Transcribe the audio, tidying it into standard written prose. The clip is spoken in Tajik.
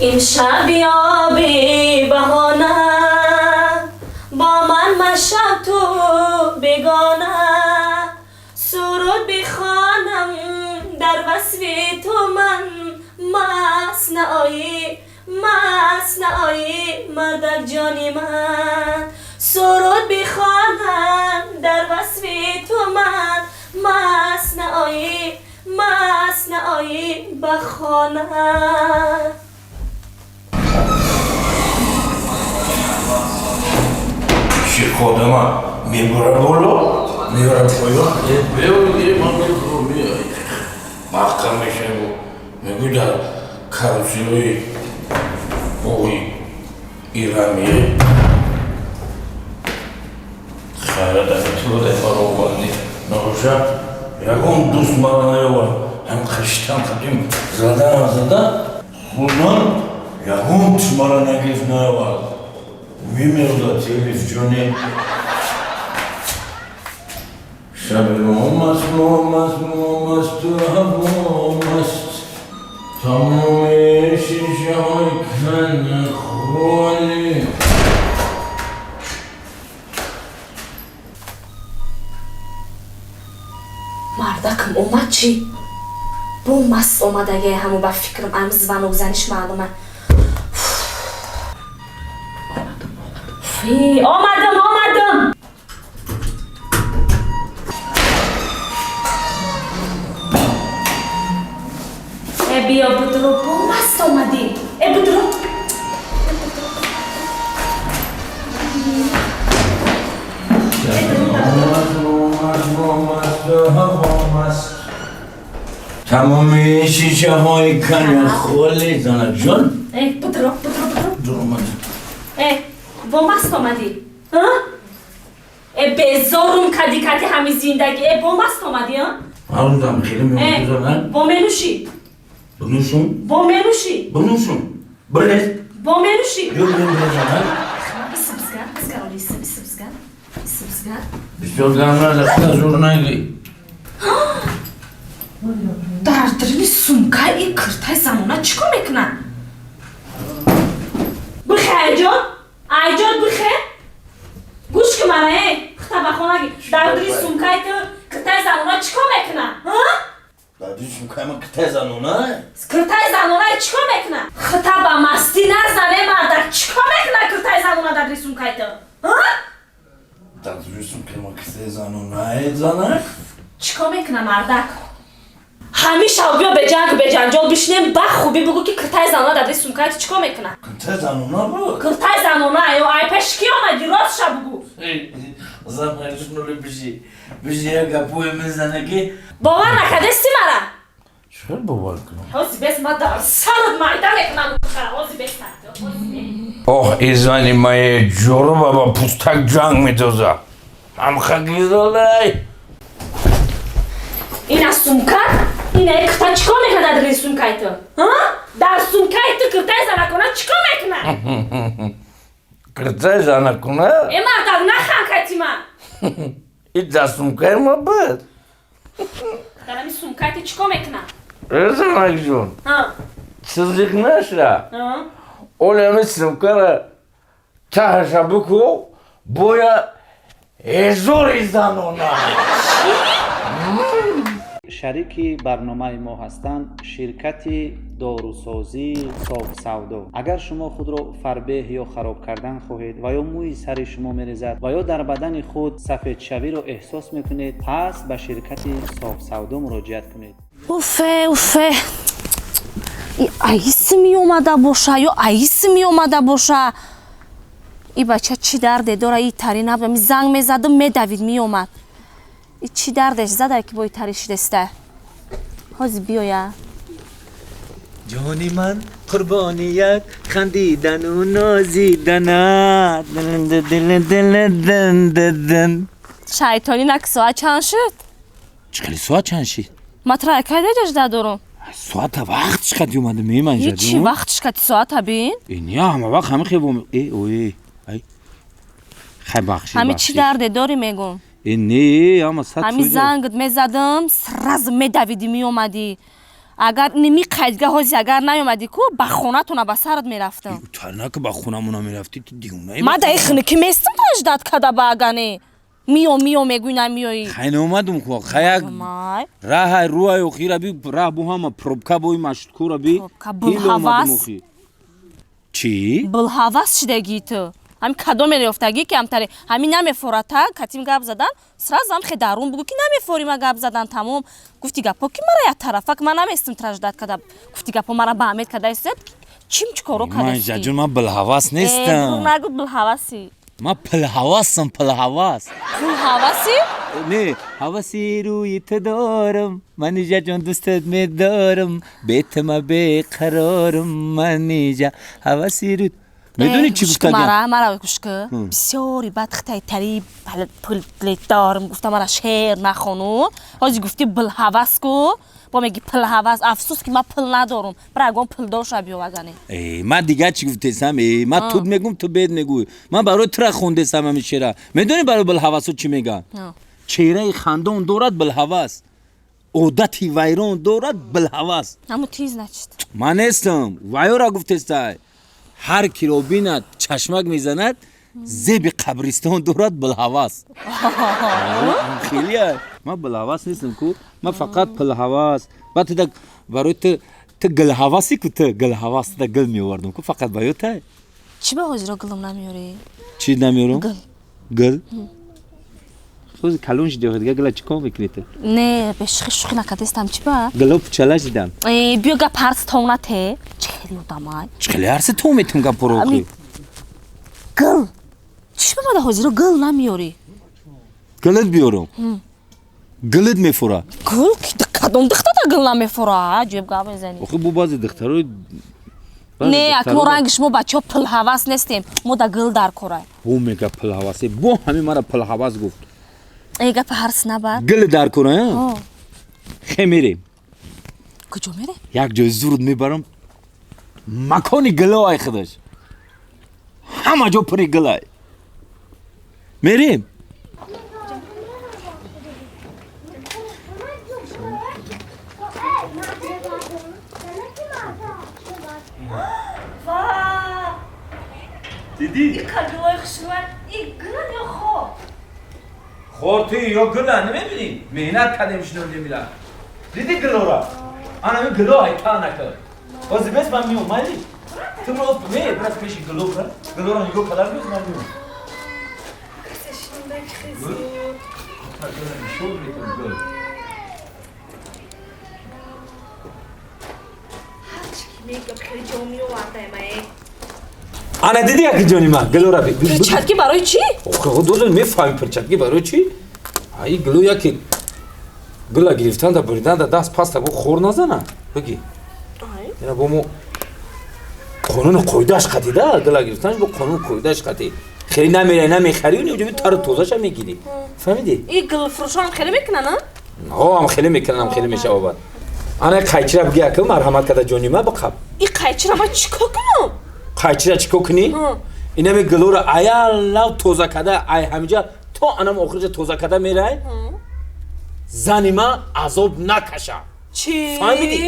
Имшаб биё бебаҳона, бо ман машав ту бегона. Суруд бихонам дар васфи ту ман, маст наоӣ, маст наоӣ, мардак ҷони ман. Суруд бихонам дар васфи ту ман, маст наоӣ, маст наоӣ ба хона. Ширходама мебара боло, мебара поён, маҳкам мешаву мегӯй дар карусиҳои боғи ирамие хайра дар иттилоъ маро оварди набоша, ягон дӯст мара наёвард. Ҳам қаштам қадим зада зада хурдан, ягон тиш мара нагирифт, наёвард. Мемерда телевизионе шаби момаст, момаст, момаст, ҳавомаст, тамоми шишаҳои кани холи. Мардакам омад чӣ? Бо маст омадагия, ҳамо ба фикрам ам звонок заниш маълума. Омадам, омадам. Э, биё, будро, бо маст омадӣ. Э, будро. Момаст, момаст, ҳавомаст, тамоми шишаҳои кани холи. Занаҷон. Э, будро, будро, будро. Дуромад. Э, бо маст омадӣ, а? Э, безорум кади кади ҳами зиндагӣ. Э, бо маст омадӣ, а? Ҳарӯзам хеле Э, меомӯзанад. бо менӯшӣ? Бинӯшум. Бо менӯшӣ? Бинӯшум, бирез. Бо менӯшӣ? Ё бирезанад. Исибзгар, бизгар, оли, исиб, исибзгар, исибзгар. Бисёр гармаза, зур наги. Дар дарини сумка и киртаи замона чӣ кор мекунад? Бихе, айҷон, айҷон, бихе, гӯш ки мара. Э, хита ба хонаги. Дар дарини сумкаи ту киртаи замона чӣ кор мекунад, а? Дар дарини сумкаи ман киртаи занона? Киртаи занона чӣ кор мекунад? Хита ба мастӣ назане, мардак. Чӣ кор мекунад киртаи занона дар дарини сумкаи ту, а? Дар дарини сумкаи ман киртаи занона, занак? Чӣ кор мекунад, мардак? Ҳамиша биё, беҷангу беҷанҷол бишинем, ба хубӣ бугӯ, ки киртаи занона дар дарини сумкаи ту чӣ кор мекунад. Киртаи занона буд. Киртаи занона ё ай пеш ки омадӣ? Ростша бугӯ. Занак, биши, биши, як гапое мезане ки Бовар накардести мара? Чӣ бовар кунам? Ҳози бес ма дар сарат майда мекунам. Ҳози бес. Оҳ, изани мае ҷоруба ба пустак ҷанг метоза ҳамхагизолай. Ина сумка, ина кирта чӣ кор мекунад дар дарини сумкаи ту, дар сумкаи ту киртаи занакона чӣ кор мекунад? Киртаи занакона? Э, мардак, нахан кати ман. И дар сумкаи ма буд. Дар ами сумкаи ту чӣ кор мекунад? Э, занакҷон, чизиқ наша. Оли ами сумкара таҳаша бику, боя ҳезори занона. Шарики барномаи мо ҳастанд ширкати дорусозии Софсавдо. Агар шумо худро фарбеҳ ё хароб кардан хоҳед ва ё мӯи сари шумо мерезад ва ё дар бадани худ сафедшавиро эҳсос мекунед, пас ба ширкати Софсавдо муроҷиат кунед. Уфе, уфе, и аиси меомада боша ё аиси меомада боша. И бача чӣ дарде дора? И тари набудам, занг мезадум, медавид, меомад. И чӣ дардеш зада, ки бо и тари шидеста? Ҳози биёя. Ҷони ман, қурбони як хандидану нозиданат. Шайтонӣ нак, соат чанд шуд? Чӣ хеле соат чанд шид? Ма тра кайда ҷажда дорум. Соата вақтш қади омада меманҷа. Ҳичи вақтш кати соата бин. Не, ҳама вақт ҳама хеб. Э, ое, ай, хай, бахши. Ҳами чӣ дарде дорӣ, мегум? Э, не, ҳама сад. Ҳами зангт мезадам, сразу медавидӣ, меомадӣ. Агар ними қайдга ҳози агар наёмадӣ ку ба хонатона ба сарат мерафтам. Тарнака ба хонамона мерафтӣ, ту дивонаи. Ма даи хиники местам таждат када ба агане. Миё миё мегӯй намиёӣ. Хай наомадум ку хаяк Май. Раҳай руай охира би раҳ бу ҳама пробка бои машткура би. Пробка, булҳавас. Чӣ? Булҳавас шидагӣ ту. Ҳамин кадом мерёфтагӣ ки ҳамтаре ҳамин намефората катим гап задан сразу ҳам хе дарун бугӯ ки намефорӣ ма гап задан тамом. Гуфти гапо ки мара як тарафак ман наместам траждат када. Гуфти гапо мара ба амед када истед. Чим чӣ коро Ман кадасти? ҷаҷон ман булҳавас нестам. Нагу булҳавасӣ. Ман пулҳавасам, пулҳавас. Пулҳавасӣ? Не, ҳаваси рӯи ту дорам, манижа ҷон дӯстат медорам, бе ту ма беқарорам, манижа ҳаваси рӯ. Медонӣ чӣ гуфтагам? Мара мара гӯш ку. Бисёри бад хитаи тари пулдорам гуфта мара шеър нахону. Ҳози гуфти булҳавас ку. Бо меги пулҳавас. Афсӯс ки ман пул надорум. Бира ягон пулдор ша биё вагане. Э, ман дигар чӣ гуфтесам? Э, ман тут мегум, ту бед мегӯй. Ман барои тура хондесам ҳамин шеъра. Медонӣ барои булҳавасо чӣ мегӯянд? Чеҳраи хандон дорад булҳавас, одати вайрон дорад булҳавас. Ҳамун ти значит. Ман нестам, вайора гуфтестай. Ҳар киро бинад чашмак мезанад, зеби қабристон дорад булҳавас. Хеле ман булҳавас нестам ку, ман фақат пулҳавас. Баъд ту барои ту ту гулҳаваси ку, ту гулҳавас, ту гул меовардам ку фақат ба ётай. Чӣ ба ҳозиро гулм намеёрӣ? Чӣ намеёрам? Гул. Гул? Ҳозир калон шиди, дигар гула чӣ кор мекунӣ ту? Не, бешухи шухи накардестам чӣ ба? Гуло пучала шидам. Э, биё гап ҳарс тов нате. Чӣ хеле одамай. Чӣ хеле ҳарси тов метум гапоро охи? Гул. Чӣ ба мада ҳозиро гул намеёрӣ? Гулат биёрам? Гулат мефура. Гул? Кадом духтара гул намефура? Аҷиб гап мезанӣ. Охи бу баъзе духтарои Не, ак мо ранги шумо бачаҳо пулҳавас нестем. Мо да гул дар корай. Бу мега пулҳавасе. Бу ҳамин мара пулҳавас гуфт. Э, гапа ҳарс набар. Гул дар корай? Хе мерем. Куҷо мерем? Як ҷои зурд мебарам. Макони гулоай худаш. Ҳама ҷо пури гулай. Мерем. Дидӣ? Калимаи хушрӯй. И гулан ё хор? Хор ту ё гула намебинӣ? Меҳнат кардем шинондем ила. Дидӣ гулора? Ана ҳамин гуло ай та накард. Ҳозир бес ман меом, майли? Ту бро, не, брат пеши гуло бра. Гулора нигоҳ кардан бес ман меом. Гула нишон метавон гул. Ана дидӣ яки ҷони ман гулора би. Перчатки барои чӣ? Охе, дозо мефаҳми перчатки барои чӣ? Ай гуло яки гула гирифтан да буридан да даст паста бо хор назана. Бигӣ. Ина бо мо қонуни қоидааш қатида гула гирифтанаш бо қонуни қоидааш қатӣ. Хеле намерай намехарӣ, унҷо тару тозаша мегирӣ. Фаҳмидӣ? И гулфурӯшон хеле мекунанд, а? Ҳо, ҳам хеле мекунанд, ҳам хеле мешавад. Ана қайчира бигӣ акл марҳамат карда ҷони ман биқаб. И қайчира ман чӣ кор кунам? Қайчира чӣ кор кунӣ? Инами гулора аялав тоза карда, ай ҳамиҷа то анам охирҷа тоза карда мерай. Зани ман азоб накаша. Чӣ? Фаҳмидӣ?